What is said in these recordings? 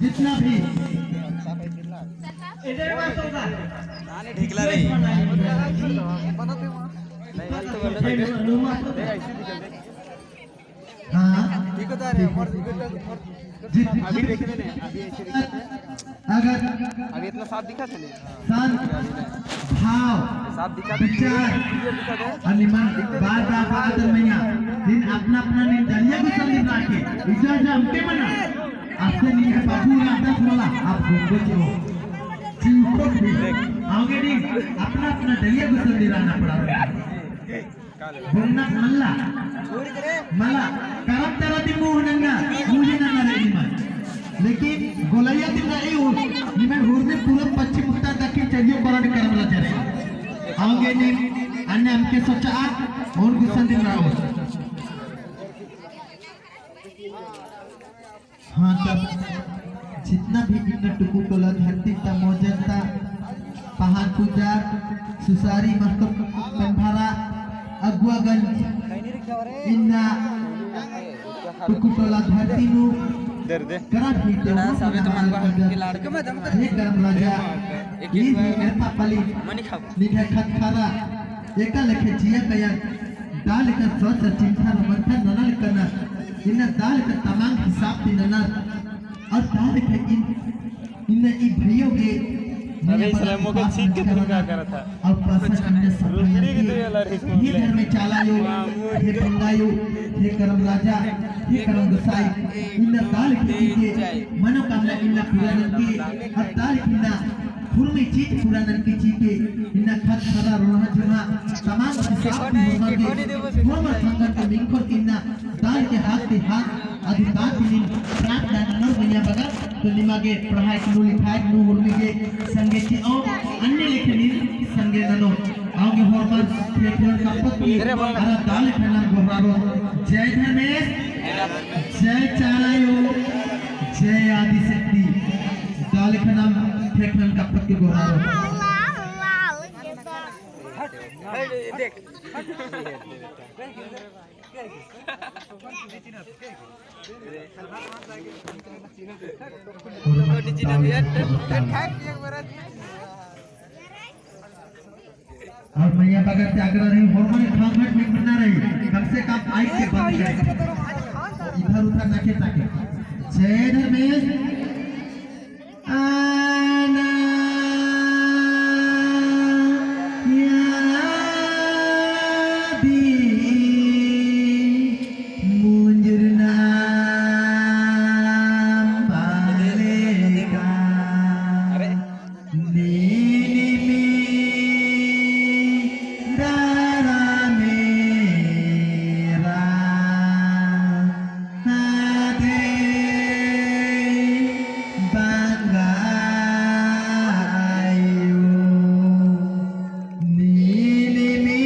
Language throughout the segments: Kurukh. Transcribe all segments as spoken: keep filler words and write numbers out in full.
जितना भी ढेकला नहीं। हाँ। जित-, अभी देख लेने, अभी ऐसे दिखा था। अगर अभी इतना साफ दिखा था नहीं। शांत भाव, साफ दिखा था, विचार, clear दिखा था। और निमन बार बार बात मैया, दिन अपना अपना नीन दलिया गुसन दिखा के, इजा जा हमके मना, आपसे नीन बाबू रामदास वाला, आप घूमो चलो। चुप भी, आगे नीन अपना अपना दलिया गुसन दिलाना पड़ा। बोलना मल्ला, मल्ला, करम तरा ती मुँह नन्ना, मुँह नन्ना रई निमन। लेकिन गोलैया ती रई उ, निमन हुरमी पूरब पश्चिम उत्तर दक्षिण चरियो कोना ती करम राजा रई। आगे नीम अन्ने हमके सोचा आ, और गुस्सा दिन रहो। हाँ, तब जितना भी इन्ना टुकु टोला धरती ता मौजन ता पहान पूजा सुसारी महतो पेंभारा अगुआगंज इन्ना टुकु टोला धरती नू करा भी ते सबे तो मांगवा हे करम राजा। ये भी एड़पा पली निधे खतखारा एका लेखे जिया कया। दाल का सोच चिंता मंथन नना लेकना, इन्ना दाल का तमाम हिसाब ती नना, और दाल का इन, इन्ना ई भइयो गे, अबे इसलिए मोके चीख के तुम क्या कर रहा था? अब पासा अन्य सफाई रोजड़ी की तो ये लड़ी हे धर्मे चालायो, हे बंगायो, हे करम राजा, हे करम गोसाई, इन्ना दाल की के मनोकामना इन्ना पूरा ननके, और दाल की ना हुरमी चीज पूरा ननके चीके, इन्ना खतखारा रोहा जुहा, तमाम हिसाब ती होरमर गे, होरमर संगत के मिंखोर इन्ना दाल के हाथ के हाथ अधिकार ती नीन प्रार्थना ननोर मइय्याँ बगर, तो निमा गे पढ़ाई नू लिखाई नू हुरमी गे संगे चिओ, अन्ने लेखे नीन संगे ननो। आगे होरमर खेखेल कप्पत की अरा दाल के नाम गोहरारो। जय धर्मेस, जय चालायो, जय आदिशक्ति। दाल के नाम खेखेल कप्पत की गोहरारो। और मइय्याँ बगर ती आग्रह रई, होरमर खास में मिलना रई, कम से कम आइक के बंद करे, इधर उधर नखे ताके। जय धर्मेस। आना यादी मुंजुरना बालेका। नीनिमी दारा मेरा हादे बंगायो। नीनिमी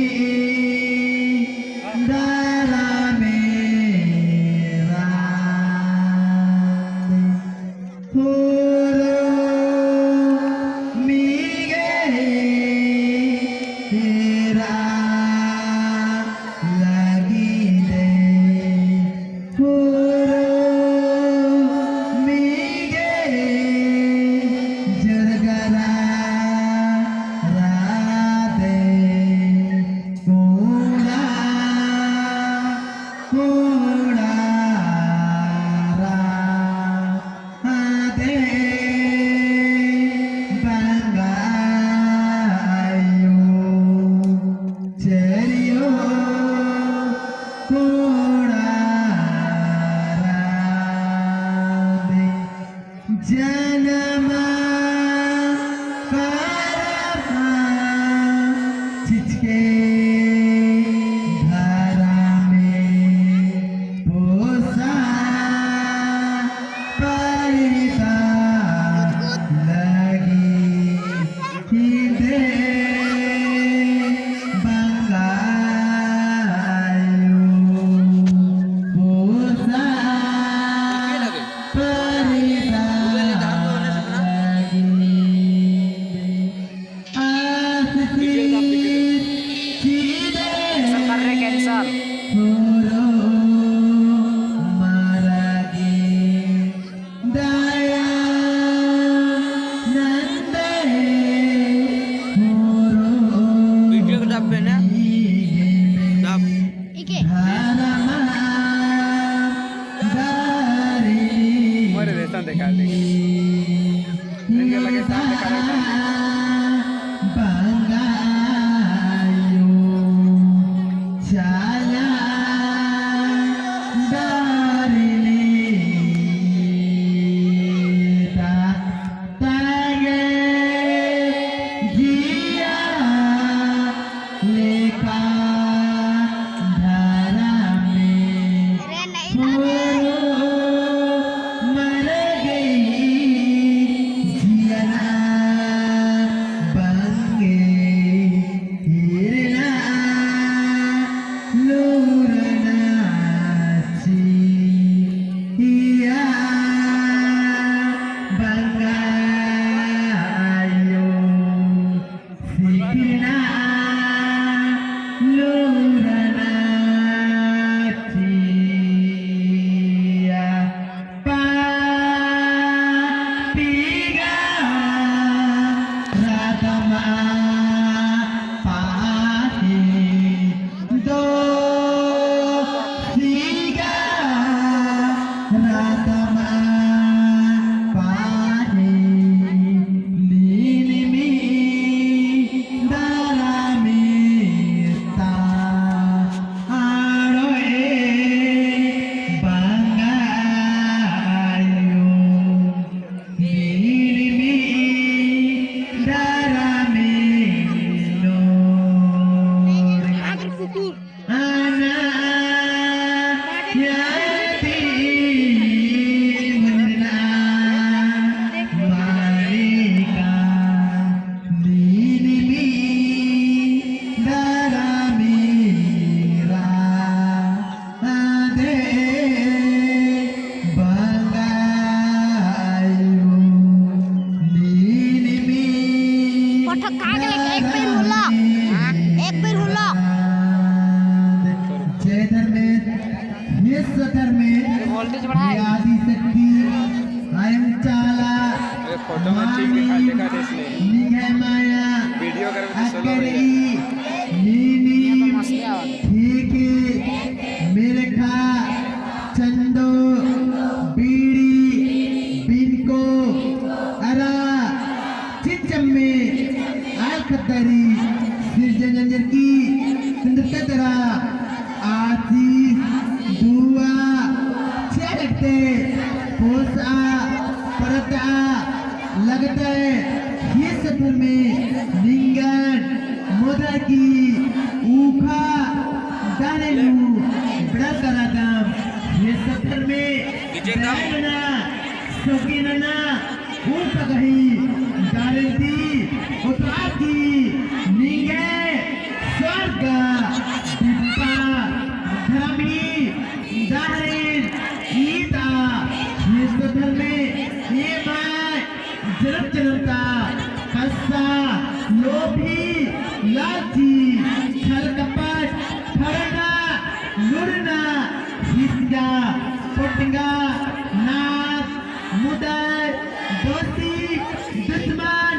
दारा मेरा हुरु मिगे हेरा लगी दे। हुरु मिगे जरगरा राते कोड़ा कोड़ा रा आदे बंगायो चरियो कोड़ा रादे। जनमा परमा चिचके धरमे पोसा परिता लगी हिंदे बंगायो पोसा परिता देखा, देखा। इनके लगे साथ देखा, देखा। बंगायो चाला दारिले ता तंगे जिया लेखा धरमे। अरे नहीं, नहीं। मर गई जियना बंगे हिरना लूरना चिया बंगायो। सिखना लूरना चिया पापीगा रातमा पाही दो सीगा रातमा पाही नीनिमी दारामी ता आड़ो ए बंगायो नीनिमी दारामी नोड़। आना यादी मुन्ना मालिका नीनिमी दारामी रा आदे बंगायो नीनिमी पठक का गले के एक बेर हुल्लो। हाँ? एक बेर हुल्लो। जय धर्मेस, विश्व धर्मेस, ये voltage बढ़ाए। आदि शक्ति, अयंग चाला, अरे photo में ठीक दिखा, मानी, दिखा दे इसने। निंग्है माया, video कर में तो solo अकरी, रहेगा। नीनी, ये तो मस्त है। ठीक है, मेरे खा, चंदो, बीड़ी, बिनको, अरा, चिच्चम्मे, आल खद्दारी, सिरजन जंजर की, सुंदरता तरा, आशीष, दुआ, चिआ लगते, पोसा, परता, लगते, ये सफर में, निंगन, मोदर की, ऊखा, दाने लू, बड़ा करादम, ये सफर में, विजेता। दायना, सोकिनना, ऊपगही दारिंती उतराती निंगे स्वर्ग दीपा धर्मी दारिन ईता। विश्व धर्मे एमाय जन्म जन्म ता कस्सा लोभी लालची छल कपट फरना लुड़ना हिसगा पोटंगा नाच मुदर, दोसी, दुश्मन,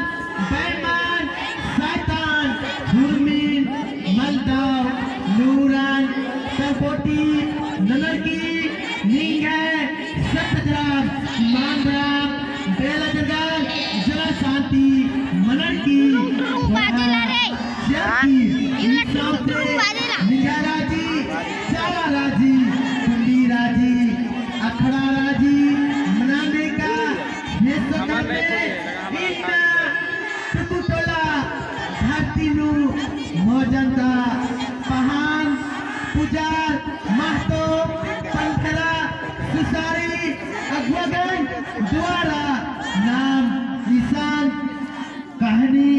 बेईमान, शैतान, हुरमिन, मलदव, नूरन, तरकोटी, ननरकी, निंगे, सत्यधर्म, ईमानधर्म, बेला जंगल, जरा शांति, मनरकी, जरकी, निंगा राजी, चाला राजी, कुंडी राजी, अखड़ा राजी मनाने का ये सफर में इन्ना टुकु टोला धरती नू मौजंदा पहान पुजार महतो पंथरा सुसारी अगुवागन द्वारा नाम निशान कहनी,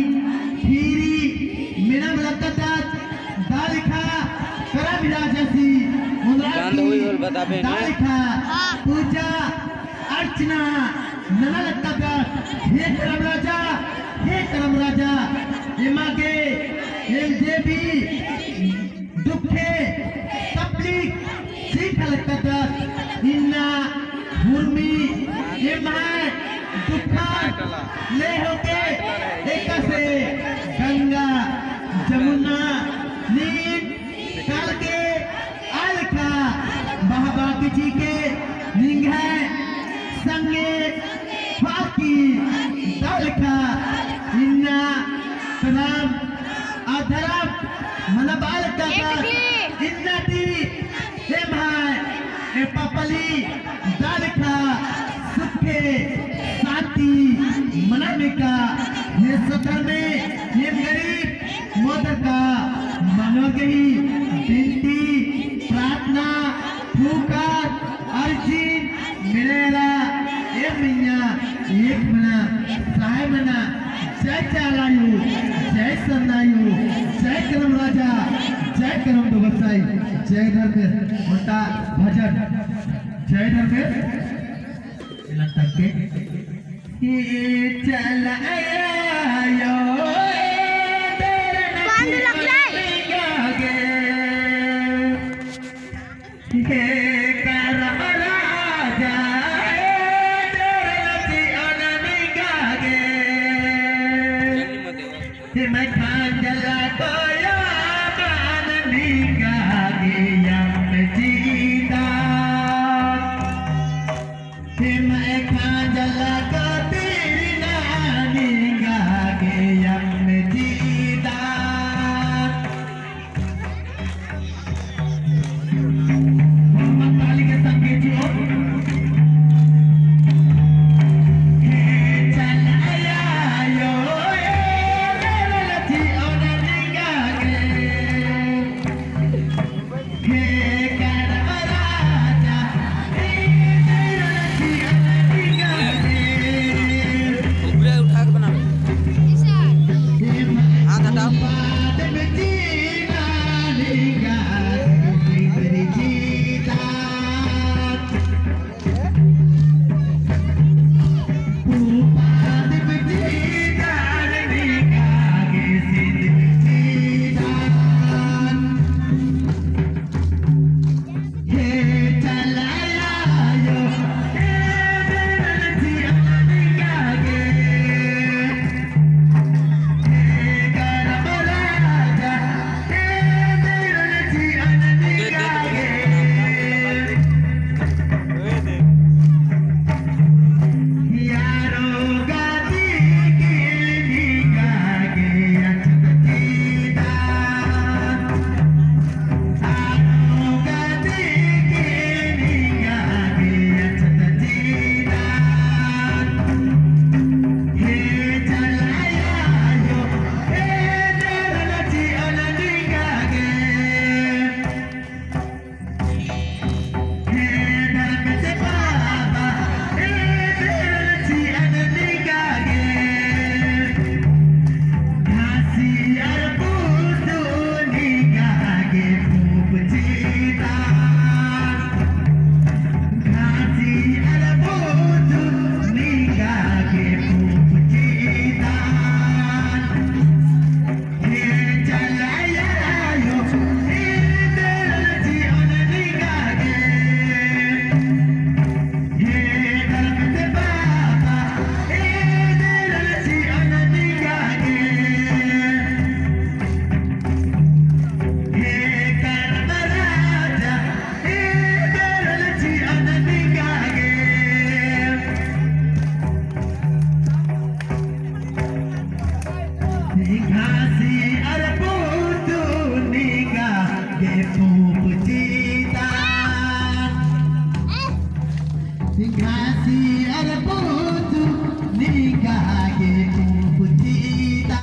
खीरी, मेना बलत्ततात, दालिखा, करम राजसी, मुनराकी, दालिखा, पूजा, अर्चना, नना लत्ततात, हे करम राजा, हे करम राजा, एमागे, एम जे भी, दुखे, तकलीफ, सीखा लगता था, इन्ना हुरमी, एम्है दुखा, ले होके, एकासे, गंगा, जमुना, नील, काल के, अलखा, बहबा किची के, निंग्है, संगे, की दव लेखा इन्ना तनाम अधरम मनाबआ लक्का का इन्ना ती एम्है एड़पा पल्ली दव लेखा सुखे शांति मनाबआ लक्का। ये सधर्मे ये गरीब मोदर का मनोर गही बिनती प्रार्थना फूंकर अर्जिन मेरा ए मइय्याँ एक मना, सहाय मना। जय चाला आयो, जय सरना आयो, जय करम राजा, जय करम दो गोसाई, जय धर्मेस। ओन्टा भजन जय धर्मेस। इला तक के। ए चाला आयो, ए धर्मेस। हे करम राजा, ए डोरल चिअन निंगा गे। हिम खांजल कोया बान निंगा गे यम जीदा। हिम खांजल को तीरना निंगा गे यम जीदा। ऊपरे उठा के बनावे। हाथ हटाओ।